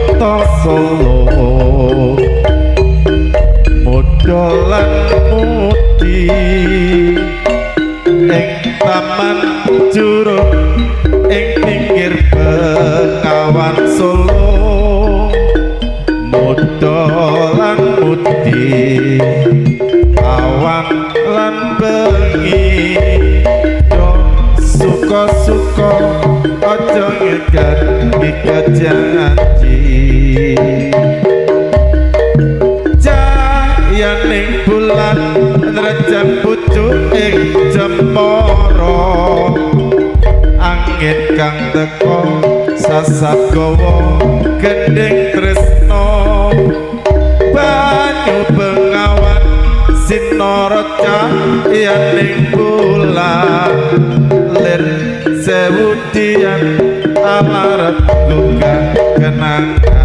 kota Solo. Muda lan mudi ing taman curug ing pinggir Bengawan Solo. Muda lan mudi awan lan bengi, do suka-suka aja ngikat ngikat janji. Cayaning bulan nrecep pucuk ing cemara, angin kang teka sasat gawa gending tresno. Banyu Bengawan sinara cayaning bulan, lir sewu dian alarep gugah kenangan.